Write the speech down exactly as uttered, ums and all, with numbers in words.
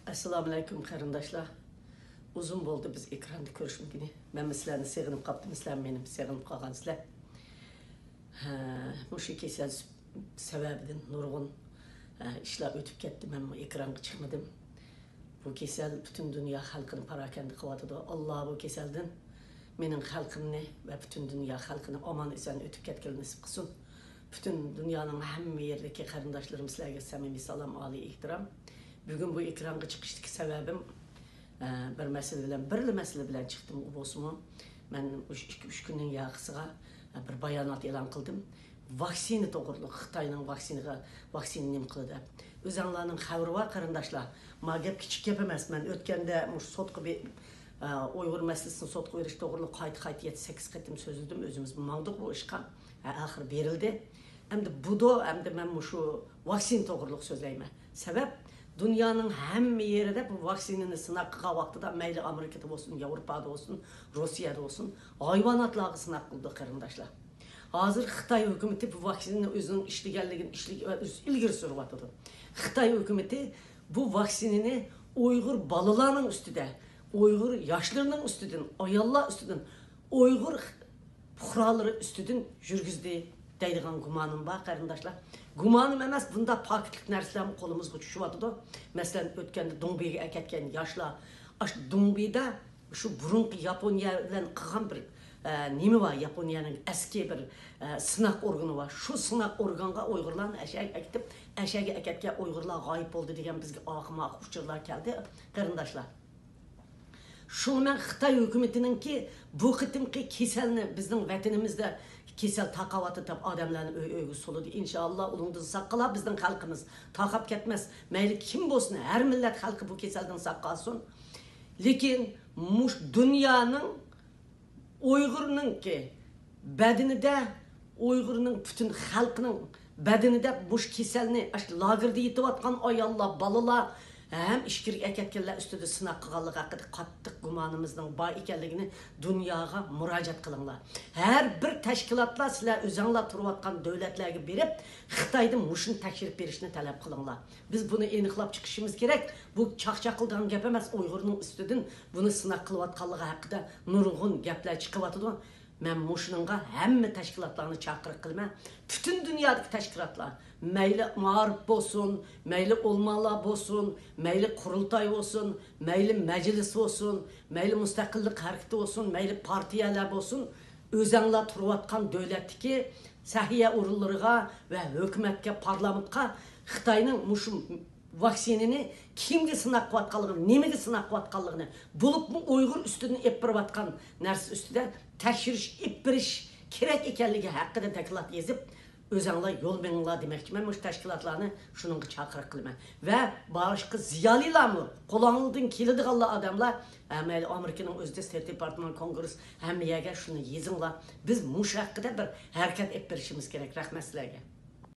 ئەسسالامۇئەلەيكۇم قېرىنداشلار. ئۇزۇن بولدى بىز ئېكراندا كۆرۈشمىگىنى. مەنمۇ سىلەرنى سېغىنىپ قاپتىمەن، سىلەرمۇ مېنى سېغىنىپ قالغانسىلەر. ھە، مۇشۇ كېسەل سەۋەبىدىن نۇرغۇن، ھە، ئىشلار ئۆتۈپ كەتتى. مەنمۇ ئېكرانغا چىقمىدىم. بۇ كېسەل پۈتۈن دۇنيا خەلقىنى پاراكەندە قىلىۋاتىدۇ. ئاللا بۇ كېسەلدىن مېنىڭ خەلقىمنى ۋە پۈتۈن دۇنيا خەلقىنى ئامان ئېسەن ئۆتۈپ كەتكىلى نېسىپ قىلسۇن. پۈتۈن دۇنيانىڭ ھەممە يېرىدىكى قېرىنداشلىرىم، سىلەرگە سەمىمىي سالام، ئالىي ئېھتىرام. بۈگۈن بۇ ئېكرانغا چىقىشتىكى سەۋەبىم، ئە، بىر مەسىلە بىلەن، بىرلا مەسىلە بىلەن چىقتىم بولسىمۇ، مەن مۇشۇ ئىككى، ئۈچ كۈننىڭ ياقىسىغا، ئە، بىر بايانات ئېلان قىلدىم. ۋاكسىنا توغرۇلۇق، خىتاينىڭ ۋاكسىنىغا، ۋاكسىنا نېمە قىلدى دەپ. ئۆزەڭلارنىڭ خەۋىرى بار، قېرىنداشلار. ما گەپ كىچىك گەپ ئەمەس. مەن ئۆتكەندە مۇشۇ سوتقا بې-، ئە، ئۇيغۇر مەسىلىسىنى سوتقا بېرىش توغرۇلۇق قايتا-قايتا يەتتە، سەككىز قېتىم سۆزلىدىم. ئۆزىمىزمۇ ماڭدۇق بۇ ئىشقا. ھە، ئاخىرى بېرىلدى. ئەمدى بۇدو، ئەمدى مەن مۇشۇ ۋاكسىنا توغرۇلۇق سۆزلەيمەن. سەۋەب، دۇنيانىڭ ھەممە يېرىدە بۇ ۋاكسىنىنى سىناق قىلغان ۋاقتىدا، مەيلى ئامېرىكىدا بولسۇن، ياۋروپادا بولسۇن، روسىيەدە بولسۇن، ھايۋاناتلارغا سىناق قىلىدۇ، قېرىنداشلار. ھازىر خىتاي ھۆكۈمىتى بۇ ۋاكسىنىنى ئۆزىنىڭ ئىشلىگەنلىكىنى، ئىشلىگە-، ئىلگىرى سۈرۈۋاتىدۇ. خىتاي ھۆكۈمىتى بۇ ۋاكسىنىنى ئۇيغۇر بالىلارنىڭ ئۈستىدە، ئۇيغۇر ياشلىرىنىڭ ئۈستىدىن، ئاياللار ئۈستىدىن، ئۇيغۇر پۇقرالىرى ئۈستىدىن يۈرگۈزدى دەيدىغان گۇمانىم بار، قېرىنداشلار. گۇمانىم ئەمەس، بۇنداق پاكىتلىق نەرسىلەرمۇ قولىمىزغا چۈشۈۋاتىدۇ. مەسىلەن، ئۆتكەندە دۇڭبىغا ئەكەتكەن ياشلار، ئاشۇ دۇڭبىدا شۇ بۇرۇنقى ياپونىيە بىلەن قىلغان بىر، ئە، نېمە بار، ياپونىيەنىڭ ئەسكى بىر، ئە، سىناق ئورگىنى بار. شۇ سىناق ئورگانغا ئۇيغۇرلارنى ئەشەگە ئەكېتىپ، ئەشەگە ئەكەتكەن ئۇيغۇرلار غايىب بولدى دېگەن بىزگە ئاقىماقا ئۇچۇرلار كەلدى، قېرىنداشلار. شۇڭا مەن خىتاي ھۆكۈمىتىنىڭكى بۇ قېتىمقى كېسەلنى، بىزنىڭ ۋەتىنىمىزدە كېسەل تارقاۋاتىدۇ دەپ ئادەملەرنى ئۆي-ئۆيگە سولىدى. ئىنشائاللا، ئۇنىڭدىن ساق قالار بىزنىڭ خەلقىمىز. تارقاپ كەتمەس. مەيلى كىم بولسۇن، ھەر مىللەت خەلقى بۇ كېسەلدىن ساق قالسۇن. لېكىن مۇش دۇنيانىڭ، ئۇيغۇرنىڭكى بەدىنىدە، ئۇيغۇرنىڭ پۈتۈن خەلقىنىڭ بەدىنىدە مۇشۇ كېسەلنى، ئاشۇ لاگېردا يېتىۋاتقان ئاياللار، بالىلار ھەم ئىچكىرىگە ئەكەتكەنلەر ئۈستىدە سىناق قىلغانلىقى ھەققىدە قاتتىق گۇمانىمىزنىڭ بار ئىكەنلىكىنى دۇنياغا مۇراجىئەت قىلىڭلار. ھەر بىر تەشكىلاتلار، سىلەر ئۆزەڭلار تۇرۇۋاتقان دۆلەتلەرگە بېرىپ، خىتايدىن مۇشۇنى تەكشۈرۈپ بېرىشنى تەلەپ قىلىڭلار. بىز بۇنى ئېنىقلاپ چىقىشىمىز كېرەك. بۇ چاقچاق قىلىدىغان گەپ ئەمەس، ئۇيغۇرنىڭ ئۈستىدىن بۇنى سىناق قىلىۋاتقانلىقى ھەققىدە نۇرغۇن گەپلەر چىقىۋاتىدۇ. مەن مۇشۇنىڭغا ھەممە تەشكىلاتلارنى چاقىرىق قىلىمەن. پۈتۈن دۇنيادىكى تەشكىلاتلار، مەيلى مائارىپ بولسۇن، مەيلى ئۆلىمالار بولسۇن، مەيلى قۇرۇلتاي بولسۇن، مەيلى مەجلىس بولسۇن، مەيلى مۇستەقىللىق ھەرىكىتى بولسۇن، مەيلى پارتىيەلەر بولسۇن، ئۆزەڭلار تۇرۇۋاتقان دۆلەتتىكى سەھىيە ئورۇنلىرىغا ۋە ھۆكۈمەتكە، پارلامېنتقا خىتاينىڭ مۇشۇ ۋاكسىنىنى كىمگە سىناق قىلىۋاتقانلىقىنى، نېمىگە سىناق قىلىۋاتقانلىقىنى، بولۇپمۇ ئۇيغۇر ئۈستىدىن ئېلىپ بېرىۋاتقان نەرسە ئۈستىدە تەكشۈرۈش ئېلىپ بېرىش كېرەك ئىكەنلىكى ھەققىدە دوكلات يېزىپ، ئۆزەڭلار يول مېڭىڭلار دېمەكچىمەن. مۇشۇ تەشكىلاتلارنى شۇنىڭغا چاقىرىق قىلىمەن. ۋە باشقا زىيالىيلارمۇ، قولۇڭدىن كېلىدىغانلا ئادەملەر، ھە، مەيلى ئامېرىكىنىڭ ئۆزىدە ستېيت دېپارتمېنت، كونگرېس، ھەممە يەرگە شۇنى يېزىڭلار. بىز مۇشۇ ھەققىدە بىر ھەرىكەت ئېلىپ بېرىشىمىز كېرەك. رەھمەت سىلەرگە.